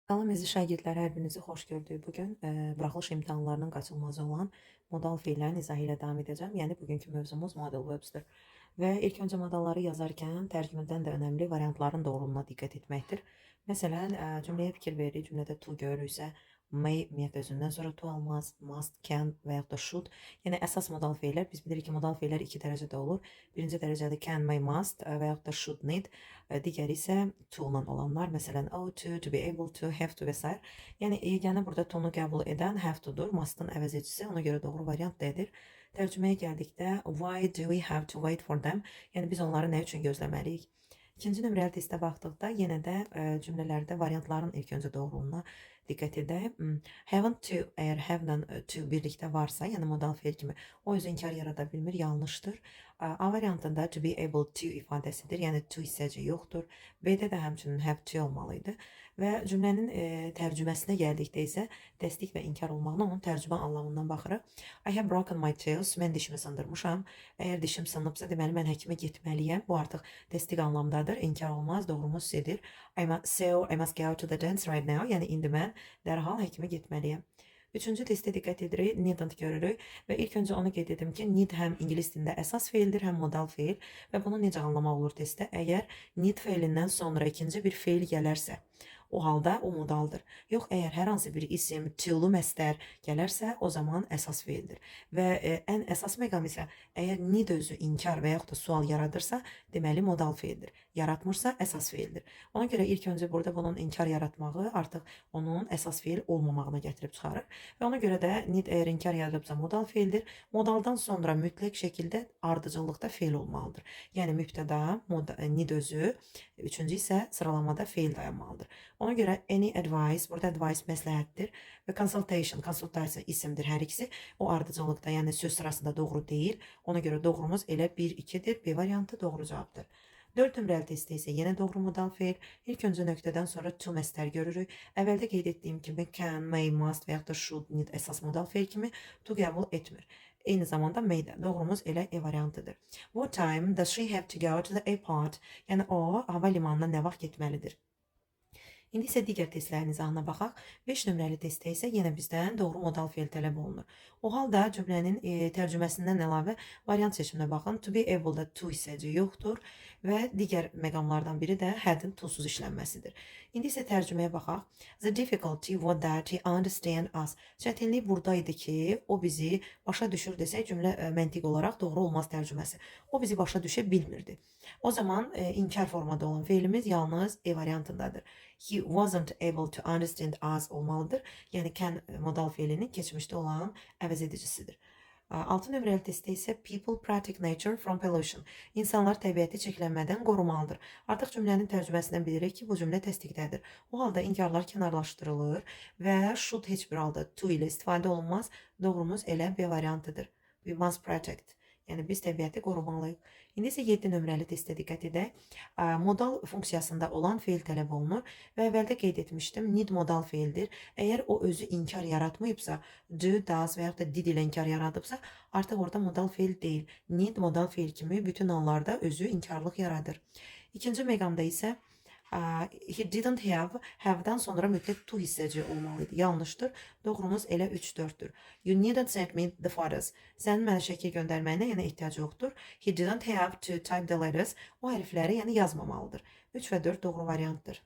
Salam əziz şagirdlər, hər birinizi xoş gördük. Bu gün buraxılış imtahanlarının qaçılmazı olan modal feillərin izahı ilə davam edəcəm. Yəni bugünkü mövzumuz modal verbs'dir. Və ilk öncə modalları yazarkən tərcümədən də önəmli variantların doğruluğuna diqqət etməkdir. Məsələn, cümləyə fikir veririk, cümlədə to görürüksə, may ümumiyyətlə özündən sonra to almaz, must, can və yaxud da should. Yəni əsas modal feillər, biz bilirik ki, modal feillər iki dərəcədə olur. Birinci dərəcədə can, may, must və yaxud da should, need. Digəri isə to ilə olanlar, məsələn, ought to, to be able to, have to və s. Yəni yeganə burada to-nu qəbul edən have to-dur, must-ın əvəzedicisi. Ona görə doğru variant D-dir. Tərcüməyə gəldikdə why do we have to wait for them? Yəni biz onları nə üçün gözləməliyik? İkinci nömrəli testə baxdıqda yenə də cümlələrdə variantların ilk öncə doğruluğuna diqqət edək. Haven't to, əgər have-la to birlikdə varsa, yəni modal feil kimi, o özü inkar yarada bilmir, yanlışdır. A variantında to be able to ifadəsidir, yəni to hissəci yoxdur. B-də də həmçinin have to olmalı idi. Və cümlənin tərcüməsinə gəldikdə isə təsdiq və inkar olmağına onun tərcümə anlamından baxırıq. I have broken my tooth. Mən dişimi sındırmışam. Əgər dişim sınıbsa, deməli mən həkimə getməliyəm. Bu artıq təsdiq anlamdadır. İnkar olmaz. Doğrumuz C-dir. So I must go to the dentist right now. Yəni indi mən dərhal həkimə getməliyəm. Üçüncü testə diqqət edirik, needn't görürük və ilk öncə onu qeyd edim ki, need həm ingilis dilində əsas feildir, həm modal feil və bunu necə anlamaq olur testdə? Əgər need feilindən sonra ikinci bir feil gələrsə, o halda o modaldır. Yox, əgər hər hansı bir isim, to-lu məstər gələrsə, o zaman əsas feildir. Və ən əsas məqam isə əgər need özü inkar və yaxud da sual yaradırsa, deməli modal feildir. Yaratmırsa, əsas feildir. Ona görə ilk öncə burada bunun inkar yaratmağı artıq onun əsas feil olmamağına gətirib çıxarır. Və ona görə də need əgər inkar yaradıbsa, modal feildir. Modaldan sonra mütləq şəkildə ardıcıllıqda feil olmalıdır. Yəni mübtəda, need özü, üçüncü isə sıralamada feil dayanmalıdır. Ona görə any advice, burada advice məsləhətdir və consultation, konsultasiya isimdir hər ikisi. O ardıcıllıqda, yəni söz sırasında doğru deyil. Ona görə doğrumuz elə 1-2-dir. B variantı doğru cavabdır. 4 nömrəli testdə isə yenə doğru modal feil. İlk öncə nöqtədən sonra to məstər görürük. Əvvəldə qeyd etdiyim kimi can, may, must və yaxud da should, need əsas modal feil kimi to qəbul etmir. Eyni zamanda may də. Doğrumuz elə E variantıdır. What time does she have to go to the airport? Yəni o hava limanına nə vaxt getməlidir? İndi isə digər testlərin izahına baxaq. 5 nömrəli testdə isə yenə bizdən doğru modal feil tələb olunur. O halda cümlənin tərcüməsindən əlavə variant seçiminə baxın. To be able-da to hissəci yoxdur və digər məqamlardan biri də had-in to-suz işlənməsidir. İndi isə tərcüməyə baxaq. The difficulty was that he understand us. Çətinlik buradaydı ki, o bizi başa düşür desək cümlə məntiq olaraq doğru olmaz tərcüməsi. O bizi başa düşə bilmirdi. O zaman inkar formada olan feilimiz yalnız E variantındadır. He wasn't able to understand us olmalıdır. Yəni can modal feilinin keçmişdə olan əvəz edicisidir. 6 nömrəli testdə isə people protect nature from pollution. İnsanlar təbiəti çirklənmədən qorumalıdır. Artıq cümlənin tərcüməsindən bilirik ki, bu cümlə təsdiqdədir. O halda inkarlar kənarlaşdırılır və should heç bir halda to ilə istifadə olunmaz. Doğrumuz elə B variantıdır. We must protect. Yəni biz təbiəti qorumalıyıq. İndi isə 7 nömrəli testə diqqət edək. Modal funksiyasında olan feil tələb olunur və əvvəldə qeyd etmişdim, need modal feildir. Əgər o özü inkar yaratmayıbsa, do, does və yaxud da did ilə inkar yaradıbsa, artıq orada modal feil deyil. Need modal feil kimi bütün hallarda özü inkarlıq yaradır. İkinci məqamda isə he didn't have, have-dan sonra mütləq to hissəci olmalı idi. Yanlışdır. Doğrumuz elə 3-4-dür. You needn't send me the photos. Sənin mənə şəkil göndərməyinə yəni ehtiyac yoxdur. He didn't have to type the letters. O hərfləri yəni yazmamalıdır. 3 və 4 doğru variantdır.